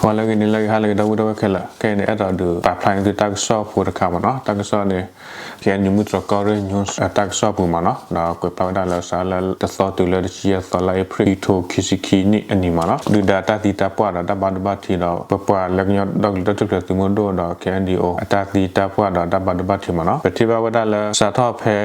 ပှၤလၢအဂ့ၤန့ၣ် လၢအဂ့ၤ ဟါလၢအဂ့ၤ ဒီပုၢ်ဝဲၢ်ခဲလၢာ်, ခဲအံၤန့ၣ် အဲၣ်ဒိးဒုးပာ်ဖျါန့ၢ်သုတၢ်ကစီၣ်ဖိတခါမ့ၢ်နီၤ. တၢ်ကစီၣ်န့ၣ် ခဲအံၤန့ၣ် မုၢ်တြီၤကီၢ်ရ့ၣ် news တၢ်ကစီၣ်ပူၤမ့ၢ်နီၤ, ဒီးကွဲးဖျါဝဲဒၣ်လၢစးလၢတသီတုၤလၢတဆံယဲၢ်သီ လါအ့ဖြ့ၣ် ခံထိခံဆံခံနံၣ်အနံၤမ့ၢ်နီၤ, ဒုၣ်ဒါတၢ်သံတၢ်ပှၢ်ဒီးတၢ်ဘၣ်ဒိဘၣ်ထံးဒီး ပပှၤလၢကညီဒီကလုာ်တၢ်ထူၣ်ဖျဲးသုးမုၢ်ဒိၣ်ဒီး K N D O အတၢ်သံတၢ်ပှၢ်ဒီးတၢ်ဘၣ်ဒိဘၣ်ထံးမ့ၢ်နီၤ, ပထံၣ်ဘၣ်ဝဲဒၣ်လၢ စးထီၣ်ဖဲ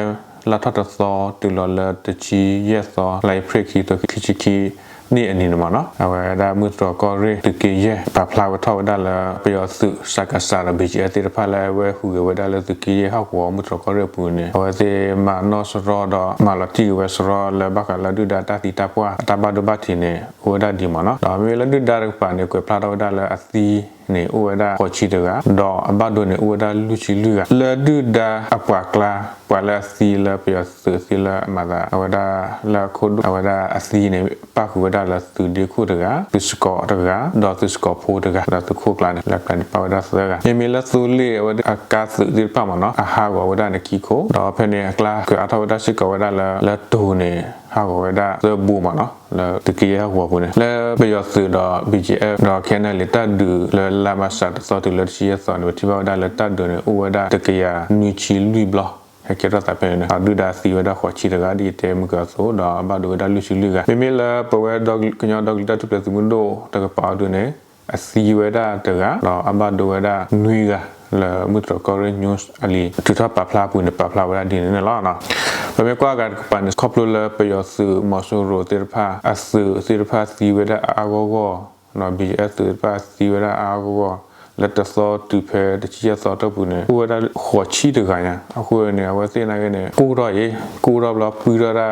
လါထီၣ်တသီတုၤလီၤလၢတဆံယဲၢ်သီ လါအ့ဖြ့ၣ် ခံထိခံဆံခံနံၣ်အနံၤန့ၣ်မ့ၢ်နီၤ, အဝဲဒၣ်မုၢ်တြီၤကီၢ်ရ့ၣ် သုးက့ယဲၢ် ပာ်ဖျါဝဲထီၣ်ဝဲဒၣ်လၢ ပယီၤသုး စကစ ဒီး B G F သ့ၣ်တဖၣ်လၢအဝဲဟူးဂဲၤဝဲဒၣ်လၢသုးက့ယဲၢ်ဟီၣ်ကဝီၤ မုၢ်တြီၤကီၢ်ရ့ၣ်အပူၤန့ၣ် အဝဲသ့ၣ်မၤနီၣ်စရီဒီးမၤလီၤတံၢ်က့ၤဝဲစရီလၢဘၣ်ဃးလၢဒုၣ်ဒါတၢ်သံတၢ်ပှၢ်အတၢ်ဘၣ်ဒိဘၣ်ထံးန့ၣ် အိၣ်ဝဲဒၣ်ဒ်မ့ၢ်နီၤ, ဒီးမ့မ့ၢ်လၢဒုၣ်ဒါတကပၤန့ၣ် ကွဲးဖျါထီၣ်ဝဲဒၣ်လၢအသံန့ၣ် အိၣ်ဝဲဒၣ်ဃိးဆံတဂၤ, ဒီးအဘၣ်ဒိန့ၣ် အိၣ်ဝဲဒၣ်လွံၢ်ဆံလွံၢ်ဂၤ, လၢဒုၣ်ဒါအပှၤကျါ ပှၤလၢအသံလၢပယီၤသုးသံလၢအမၤသး အဝဲဒၣ်လၢအခိၣ်ဒိၣ် အဝဲဒၣ်အသံန့ၣ် ပၣ်ဃုာ်ဝဲဒၣ်လၢသုးဒ့ခိၣ်တဂၤ, သုးစကီးတဂၤ, ဒီးသုးစကီးဖိတဂၤ, ဒီးသုးခိၣ်ကျါန့ၣ် လၢအကျါန့ၣ် ပၣ်ဝဲဒၣ်သၢဂၤ, မ့မ့ၢ်လၢသိလ့ၣ်အဝဲဒၣ်အကါသုးသ့ၣ်တဖၣ်မ့ၢ်နီၤ အဟးဂီၤဝဲဒၣ်န့ၣ်ခံခိၣ်, ဒီးဖဲန့ၣ်အကျါ ကွဲးအါထီၣ်ဝဲဒၣ်စ့ၢ်ကီးဝဲဒၣ်လၢ လၢတိၤန့ၣ် ဟးဂီၤဝဲဒၣ်သၢဘိမ့ၢ်နီၤ လၢသုးက့ယဲၢ်ဟီၣ်ကဝီၤပူၤန့ၣ် လၢပယီၤသုးဒီး B G F ဒီး K N L A တၢ်ဒုးလၢလါမးရှးတသီတုၤလၢတဆံယဲၢ်သီန့ၣ် ပထံၣ်ဘၣ်ဝဲဒၣ်လၢတၢ်ဒုးန့ၣ် အိၣ်ဝဲဒၣ်တကယၤနွံဆံလွံၢ်ဘျီ ဟဲကဲထီၣ်သးဖဲန့ၣ် ဒီးဒုၣ်ဒါသံဝဲဒၣ်ဃိးဆံတဂၤ ဒ်ယတဲမုၢ်ကီၢ်အသိး ဒီးအဘၣ်ဒိဝဲဒၣ်လွံၢ်ဆံလွံၢ်ဂၤ, မ့မ့ၢ်လၢပဝဲကညီဒီကလုာ်တၢ်ထူၣ်ဖျဲးသုးမုၢ်ဒိၣ်တကပၤအီၤဒုန့ၣ် အသံဝဲဒၣ်တဂၤ ဒီးအဘၣ်ဒိဝဲဒၣ်နွံဂၤ လၢမုၢ်တြီၤကီၢ်ရ့ၣ် news အလံာ်ထုးထီၣ်ပာ်ဖျါအပူၤန့ၣ် ပာ်ဖျါဝဲဒၣ်ဒ်န့ၣ်န့ၣ်လီၤ. ပမ့ၢ်ကွၢ်အဂၤတကပၤန့ၣ် ခီဖျိလၢပယီၤသုးမီၤစိရိၤသ့ၣ်တဖၣ် အသုးသ့ၣ်တဖၣ်သံဝဲဒၣ်အါအါဂီၢ်ဂီၢ် ဒီး B G F သုးတဖၣ်သံဝဲဒၣ်အါအါဂီၢ်ဂီၢ် လၢတသီတုၤဖဲတဆံယဲၢ်သီအတီၢ်ပူၤန့ၣ် အိၣ်ဝဲဒၣ်ဃိးဆံတဂၤညါ, အဃိန့ၣ် အဝဲသ့ၣ်နာ်က့န့ၣ် ကိၢ်ထီၣ်အံၤ ကိၢ်ထီၣ်ဘျီ ပှံထီၣ်ဒၣ်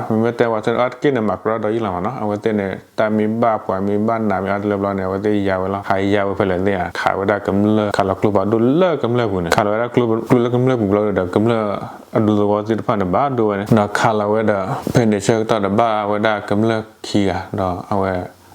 ဒီးဟးမၤကြီတၢ် မ့မ့ၢ်တဲဝဲအါတက့ၢ်န့ၣ် မၤကြီဒီးယံာ်လီၤမ့ၢ်နီၤ, အဝဲသ့ၣ်န့ၣ် တၢ်မ့ၢ်ဘၣ်ပှၤမ့ၢ်ဘၣ်နးမ့ၢ်အါတလၢဘျီန့ၣ် အဝဲသ့ၣ်ယါဝဲလီၤ, ဟးယါဝဲဖဲလဲၣ်သ့ၣ်ဧါ, ခးဝဲဒၣ်ကမျၢၢ် ခးလီၤကျိဖးဒိၣ်လၢကမျၢၢ်ပူၤန့ၣ် ခးလီၤဝဲဒၣ်ကျိလၢကမျၢၢ်ပူၤဘျီဒီး ကမျၢၢ်အဒူသဝီသ့ၣ်တဖၣ်န့ၣ်ဘၣ်ဒိဝဲန့ၣ် ဒီးခးလီၤဝဲဒီး ဖဲန့ၣ်ဆၢကတီၢ်ဒီးဘၣ်ဝဲဒၣ်ကမျၢၢ်ခံဂၤ ဒီးအဝဲ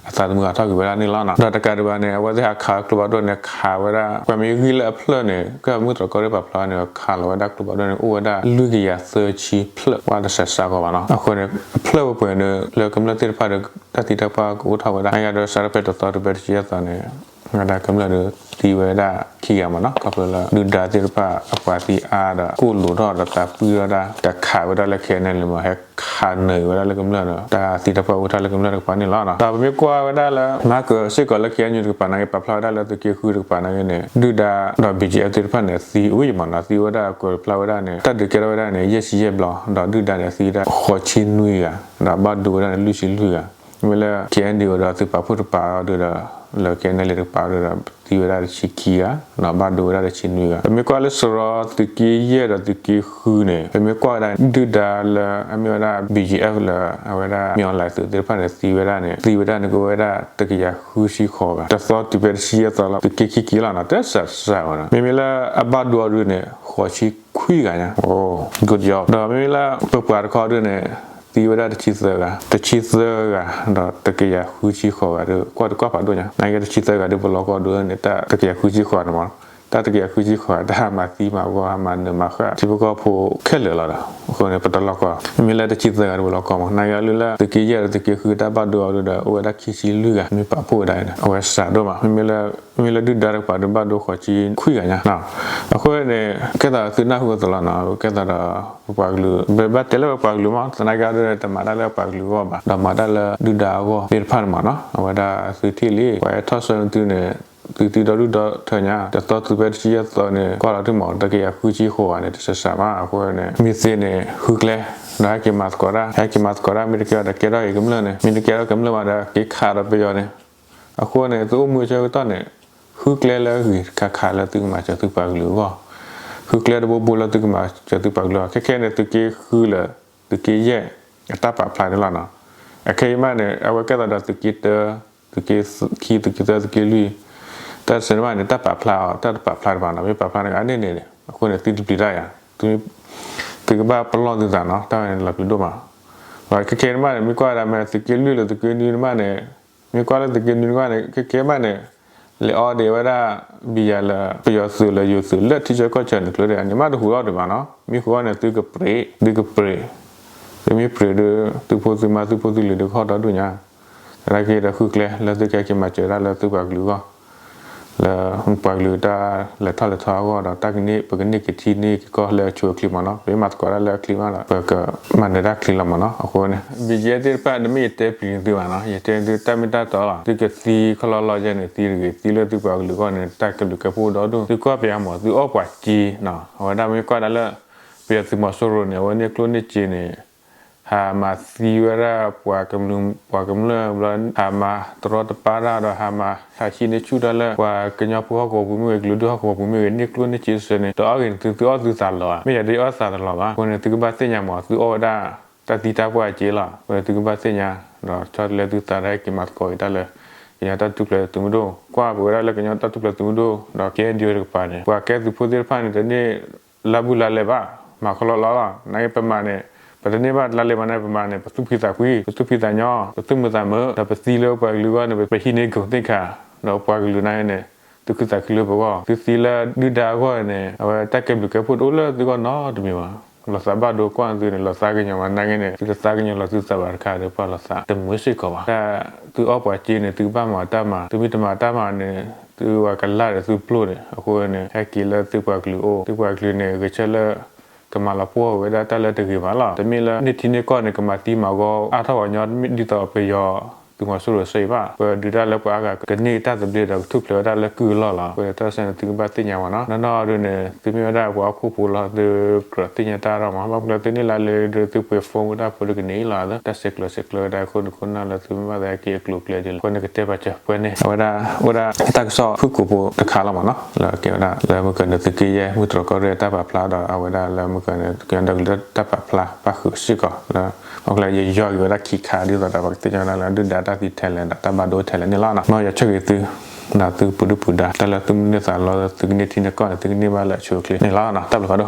အသးသမူအါထီၣ်က့ၤဝဲဒၣ်န့ၣ်လီၤနီၤ, ဒီးတကးဒံးဘၣ်န့ၣ် အဝဲသ့ၣ်ဟးခးကျိဖးဒိၣ်န့ၣ် ခးဝဲဒၣ် ပှၤမ့ၢ်ဂံၢ်လၢအဖျၢၣ်န့ၣ် ကမုၢ်တြီၤကီၢ်ရ့ၣ်ပာ်ဖျါန့ၣ် ခးလီၤဝဲဒၣ်ကျိဖးဒိၣ်န့ၣ် အိၣ်ဝဲဒၣ်လွံၢ်ကယၤသၢဆံဖျၢၣ် ဝဲတစဲးစးဂီၤဘၣ်နီၤ, အဃိန့ၣ် အဖျၢၣ်ပှဲၤပှဲၤန့ၣ် လၢကမျၢၢ်သ့ၣ်တဖၣ်ဒီး တၢ်သံတၢ်ပှၢ်ကအိၣ်ထီၣ်ဝဲဒၣ် နာ်က့ဒီး စးထီၣ်ဖဲတသီတုၤဖဲတဆံယဲၢ်သီန့ၣ် ဝဲဒၣ်ကမျၢၢ်ဒီးသံဝဲဒၣ်ခံဂၤမ့ၢ်နီၤ, ခီဖျိလၢ ဒုၣ်ဒါသ့ၣ်တဖၣ်အပှၤသံအါဒီး ကိၢ်လိာ်ထီၣ်ဒီးသးပှံထီၣ်ဒၣ် တခးဝဲဒၣ်လၢ K N L A မ့ၢ် ဟဲခးနၢၤက့ၤဝဲဒၣ်လၢကမျၢၢ်ဒီး တၢ်သံတၢ်ပှၢ်အိၣ်ထီၣ်လၢကမျၢၢ်တကပၤန့ၣ်လီၤ. ဒီးပမ့ၢ်ကွၢ်ဝဲဒၣ်လၢ မၤကၢၤစ့ၢ်ကီးလၢ K N U တကပၤနာ်က့ ပာ်ဖျါဝဲဒၣ်လၢသုးက့ဃုတကပၤနာ်က့န့ၣ် ဒုၣ်ဒါဒီး B G F သ့ၣ်တဖၣ်န့ၣ် သံဝဲမ့ၢ်နီၤ, သံဝဲဒၣ်ကွဲးဖျါဝဲဒၣ်န့ၣ် တၢ်ဒုးကဲထီၣ်ဝဲဒၣ်န့ၣ် ယဲၢ်ဆံယဲၢ်ဘျီ ဒီးဒုၣ်ဒါန့ၣ်သံဝဲဒၣ်ဃိးဆံနွံဂၤ ဒီးဘၣ်ဒိဝဲဒၣ်န့ၣ်လွံၢ်ဆံလွံၢ်ဂၤ, မ့မ့ၢ်လၢ K N D O ဒီးသုးပာ်ဖှိၣ်တကပၤအီၤဒုဒီး လၢ K N L A တကပၤအီၤဒုဒီး သံဝဲဒၣ်တဆံခံဂၤ ဒီးဘၣ်ဒိဝဲဒၣ်တဆံနွံဂၤ, ပမ့ၢ်ကွၢ်လၢစရီသုးက့ယဲၢ်ဒီးသုးက့ဃုန့ၣ် ပမ့ၢ်ကွၢ်ဝဲဒၣ်ဒုၣ်ဒါလၢအမ့ၢ်ဝဲဒၣ် B G F လၢအဝဲဒၣ် မင်းအောင်လှိုင် သုးသ့ၣ်တဖၣ်န့ၣ် သံဝဲဒၣ်န့ၣ် သံဝဲဒၣ်န့ၣ်ကအိၣ်ဝဲဒၣ်တကယၤဃုဆံဃိးဂၤ တသီတုၤဖဲတဆံယဲၢ်သီလီၤ, သုးက့ခံက့လီၤနီၤ, တစဲးစးဝဲနီၤ, မ့မ့ၢ်လၢအဘၣ်ဒိအီၤဒုန့ၣ် ဃိးဆံခွံဂၤညါ, good job, ဒီးမ့မ့ၢ်လၢပပှၤတခီဒုန့ၣ် သံဝဲဒၣ်တဆံသၢဂၤ, တဆံသၢဂၤ ဒီးတကယၤဃုဆံဃိးဂၤဒီး ကွၢ်တကွၢ်ဖးဒိၣ်ညါ, နာ်က့တဆံသၢဂၤဒုပလီၢ်ကီၢ်ဒုန့ၣ် တၢ်တကယၤဃုဆံဃိးဂၤန့ၣ်မ့ၢ် တၢ်တကယၤဃုဆံဃိးဂၤ တၢ်ဟးမၤသံမၤဂီၢ် ဟးမၤနၢၤမၤဃၣ် ထံဖိကီၢ်ဖိခဲလၢာ်လီၤဒီး အဃိန့ၣ် ပတလီၢ်ကီၢ်, မ့မ့ၢ်လၢတဆံသၢဂၤဒုပလီၢ်ကီၢ်မး, နာ်က့အီၤလၢလၢ သုးက့ယဲၢ်ဒီးသုးက့ဃုတၢ်ဘၣ်ဒိအီၤဒုဒီး အိၣ်ဝဲဒၣ်ခံဆံလွံၢ်ဂၤ မ့ၢ်ပာ်ဖှိၣ်ဝဲဒၣ်န့ၣ် အဝဲစးဒိၣ်မး, မ့မ့ၢ်လၢ မ့မ့ၢ်လၢဒုၣ်ဒါတကပၤဒုဘၣ်ဒိဃိးဆံခွံဂၤညါ, အဃိန့ၣ် ကဲသးသုနၢ်ဟူအသိးလီၤနီၤ, ကဲသးဒီး ပပှၤကလုာ် ပဘၣ်တဲလၢပပှၤကလုာ်မး သနာ်က့အီၤဒု တမၤတၢ်လၢပှၤကလုာ်အဂီၢ်ဘၣ်, ဒီးမၤတၢ်လၢဒုၣ်ဒါအဂီၢ်သ့ၣ်တဖၣ်န့ၣ်မးနီၤ, အဝဲဒၣ်သုထံၣ်လံ ပှၤဟဲထီၣ်ဆၢနုာ်သုန့ၣ် သုသုဒီဒူၣ်ဒီထၢညါ တသီသုဖဲတဆံယဲၢ်သီန့ၣ် ကွၢ်လီၤထံမး တကယၤဃုဆံဃိးဂၤန့ၣ် တစဲးစးမး, အဃိန့ၣ် မ့ၢ်သ့န့ၣ် ဃုကျဲ ဒီးဟဲက့ၤမၤသကိးတၢ် ဟဲက့ၤမၤသကိးတၢ် မ့ၢ်တကဲဒီးကဲထီၣ်က့ၤကမျၢၢ်န့ၣ် မ့ၢ်တကဲထီၣ်ကမျၢၢ်ဘၣ်ဒီး က့ၤခးဒီးပယီၤန့ၣ်, အဃိန့ၣ် သုအိၣ်မူဆၢကတီၢ်န့ၣ် ဃုကျဲလၢအဂ့ၤတခါခးလၢသုကမၤစၢၤသုပှၤကလုာ်အဂီၢ်, ဃုကျဲတဘိဘိလၢသုကမၤစၢၤသုပှၤကလုာ်အဂီၢ်, ခဲခဲန့ၣ် သုးက့ဃုလၢ သုးက့ယဲၢ် အတၢ်ပာ်ဖျါန့ၣ်လီၤနီၤ, အခဲအံၤမးန့ၣ် အဝဲကဲသးဒီးသုးက့တၢ သုးက့ခံ သုးက့သၢ သုးက့လွံၢ် တၢ်တစဲးန့ၣ်မးန့ၣ် တၢ်ပာ်ဖျါအီၤ တၢ်တပာ်ဖျါတဘၣ်နီၤ, မ့ၢ်ပာ်ဖျါန့ၣ် အန့ၣ်န့ၣ် အဃိန့ၣ် သုတပျံၤတၢ်ယၤ, သုကဘၣ်ပလီၢ်သုသးနီၤ, တၢ်ဝဲန့ၣ်လီၤပျံၤဒိၣ်မး, ဒီးခဲခဲန့ၣ်မးန့ၣ် မ့ၢ်ကွၢ်ဝဲဒၣ်မ့ၢ်သုးက့လွံၢ်လၢသုးက့နွံန့ၣ်မးန့ၣ် မ့ၢ်ကွၢ်လၢသုးက့နွံန့ၣ်မးန့ၣ် ခဲခဲမးန့ၣ် လဲၤအီဒ့းဝဲဒၣ် ဘံယၤလၢပယီၤသုးလၢယိၤသုးလၢထံဆၢကီၢ်ဆၢန့ၣ် ကျၢၤဒ့ၣ်န့ၣ် မ့ၢ်တဟူးထီၣ်ဒံးဘၣ်နီၤ, မ့ၢ်ဟူးထီၣ်န့ၣ် သုကပြ့း သုကပြ့း, သုမ့ၢ်ပြ့းဒီး သုဖိသုမါသုဖိသုလံၤဒီးကဟီၣ်ဒီဒူၣ်ညါ, တ တၢ်က့ဒီးဃုကျဲလၢသုကဟဲက့ၤမၤစၢၤဒၣ်လၢသုပှၤကလုာ်အဂီၢ် လၢပှၤကလုာ်တၢ်လဲၤထီၣ်လဲၤထီအဂီၢ်ဒီး တၢ်ကန့ၢ် ပကန့ၢ်က့ၤထံန့ၢ်က့ၤကီၢ်လၢအဆိအချ့မးနီၤ. ပမ့ၢ်မၤသကိးဒၣ်လၢအချ့မးဒီး ပကမၤနၢၤတၢ်ချ့လီၤမးနီၤ. အဃိန့ၣ် ဘံယဲၢ်သ့ၣ်တဖၣ် တမ့ၢ်ယတဲပျံၤသုဘၣ်နီၤ, ယတဲသုတၢ်မ့ၢ်တၢ်တီလီၤ. သုကသံခီလီၤလီၤယဲန့ၣ် သံတဂ့ၤ, သံလၢသုပှၤကလုာ်အဂီၢ်န့ၣ် တၢ်ကလုာ်ကဲဖိဒီဒူၣ်, သုကွၢ်ပယီၤမး သုအီၣ်ပှၤစ့နီၤ. အဝဲဒၣ်မ့ၢ်ကွၢ်ဒၣ်လၢ ပယီၤသုးမီၤစိရိၤန့ၣ် အဝဲန့ၢ်ကျိၣ်န့ၢ်စ့န့ၣ် ဟးမၤသံဝဲဒၣ်ပှၤကမျၢၢ်, ပှၤကမျၢၢ်ဘျီ ဟးမၤတရီတပါတၢ်ဒီး ဟးမၤဟးဟံးန့ၢ်ဆူၣ်တၢ်လၢ ပှၤကညီဖိဟီၣ်ကဝီၤပူၤမ့ၢ်ဂ့ၤ, ကလုာ်ဒူၣ်ဟီၣ်ကဝီၤပူၤမ့ၢ်ဂ့ၤ, န့ၢ်ကျိၣ်န့ၢ်စ့စ့န့ၣ် တအီၣ်ဂ့ၤန့ၣ် သုသုအီၣ်သုသးလီၤဧါ. မ့ၢ်ယၤဒ်အီၣ်သးတလီၤဘၣ်. အဃိန့ၣ် သုကဘၣ်သ့ၣ်ညါမး သုအီၣ်ဝဲဒၣ် တၢ်သံတၢ်ပှၢ်အစ့လီၤ. အဃိန့ၣ် သုကဘၣ်သ့ၣ်ညါ ဒီးဆီတလဲသုသးဒီးဟဲက့ၤမၤသကိးက့ၤတၢ်လၢ ကညီတၢ်ထူၣ်ဖျဲးသုးမုၢ်ဒိၣ်, ကွၢ်ပဝဲဒၣ်လၢကညီတၢ်ထူၣ်ဖျဲးသုးမုၢ်ဒိၣ် ဒီး ကဲဒံဝဲ တကပၤန့ၣ် ပှၤကဲသုးဖိသ့ၣ်တဖၣ်န့ၣ် တန့ၢ်လၢ်ဘူၣ်လၢ်လဲၢ်ဘၣ်, မၤခီလီၤလီၤလီၤ. နာ်က့ပမၤန့ၣ် ပတန့ၢ်ဘၣ်လၢ်လဲၢ်ဘၣ်န့ၣ် ပမၤန့ၣ် ပသူၣ်ဖှံသးကွံ, ပသူၣ်ဖှံသးညီ, ပသူၣ်မုာ်သးမုာ်, ဒီးပသံလၢပှၤကလုာ်အဂီၢ်န့ၣ် ပဟံးန့ၢ်ဂုဏ်သိက္ခာ, ဒီးပှၤကလုာ်နာ်က့န့ၣ် သူၣ်ခုသးခုလၢပဂီၢ်. သုသံလၢဒုၣ်ဒါအဂီၢ်န့ၣ် အဝဲတၢ်ကဲဘျုးကဲဖှိၣ်တအိၣ်လၢသုဂီၢ်နီတမံၤဘၣ်. လီၤသးဘၣ်ဒိကွၢ်သုန့ၣ် လီၤသးကညီၤမး နာ်က့န့ၣ် သုတသးကညီၤလီၤသုသးဘၣ်တခါဒီး ပှၤလီၤသးတမုာ်စ့ၢ်ကီးဘၣ်. တၢ်သုအီၣ်ပှၤစ့န့ၣ် သုကဘၣ်မၤတၢ်မၤ, သုမ့ၢ်တမၤတၢ်မၤန့ၣ် သုဝဲကလၢ်ဒီးသုပျိၢ်န့ၣ်. အဃိန့ၣ် ဟဲက့ၤလၢသုပှၤကလုာ်အအိၣ်, သုပှၤကလုာ်န့ၣ် ဂဲၤဆၢထၢၣ်လၢ ကမၤလီၤပှီၢ်ဝဲဒၣ်တၢ်လၢတဂ့ၤဘၣ်လီၤ. တမ့ၢ်လၢန့ၢ်ထံန့ၢ်ကီၢ်န့ၣ် ကမၤသံမၤဂီၤအါထီၣ်ပှၤကညီ ဒ်သိးပယီၤသုးမီၤစိရိၤစ့အံၤဘၣ်. ပဒုးတၢ်လၢပှၤအါဂၤ ကန့ၢ်တၢ်သဘျ့ဒီး ကထူၣ်ဖျဲးဝဲဒၣ်လၢကုၢ်အလီၢ်လီၤ. အဃိန့ၣ် တၢ်စဲန့ၣ် သုကဘၣ်သ့ၣ်ညါမးနီၤ. နီၢ်နီၢ်ဒုန့ၣ် သုမ့ၢ်ဝဲဒၣ်ပှၤဟီၣ်ခိၣ်ဖိလီၤ သုကြၢးသ့ၣ်ညါတၢ်ဒီးမး. ဘၣ်မနုၤလၢသုန့ၢ်လါလၢဒုး သုပှ့ၤ phone ဝဲဒၣ်ဖိတကန့ၢ်အံၤလီၤ. တၢ်ဆဲးကျိးဆဲးကျၢဝဲဒၣ်ခိၣ်နူာ်ခိၣ်နၢ်လၢသုမ့ၢ်ဘၣ်သးက့ၤအကျိၤအကျဲဒ်လဲၣ်. အဃိန့ၣ် ကတဲပာ်စၢၤပှဲၤန့ၣ် အဝဲဒၣ် အိၣ်ဒၣ်တၢ်ကစီၣ်ဖုၣ်ကိာ်ဖိတခါလီၤမးနီၤ. လၢကဲဝဲဒၣ်လၢမုၢ်ကၢၤန့ၣ် သုးက့ယဲၢ် မုၢ်တြီၤကီၢ်ရ့ၣ်တၢ်ပာ်ဖျါဒီး အဝဲဒၣ်လၢမုၢ်ကၢၤန့ၣ် ကညီဒီကလုာ်တၢ်ပာ်ဖျါပၣ်ဃုာ်စ့ၢ်ကီးလၢ အကျဲ ယယီၢ်က့ၤဝဲဒၣ်ခံခါ ဒ်သိးဒီးပကသ့ၣ်ညါဝဲဒၣ်လၢ ဒုၣ်ဒါတၢ်သံထဲလဲၣ်ဒီး တၢ်ဘၣ်ဒိထဲလဲၣ်န့ၣ်လီၤ. မ်ယွၤဆိၣ်ဂ့ၤသု ဒီးသုပူၤဒုၣ်ပူၤဒါ တၢ်လၢသုမုၢ်န့ၢ်သးလီ သုကန့ၢ်ထံန့ၢ်ကီၢ်န့ၣ် သုကန့ၢ်ဘၣ်လၢအဆိအချ့န့ၣ်လီၤ. တၢ်ဘျုးဖးဒိၣ်.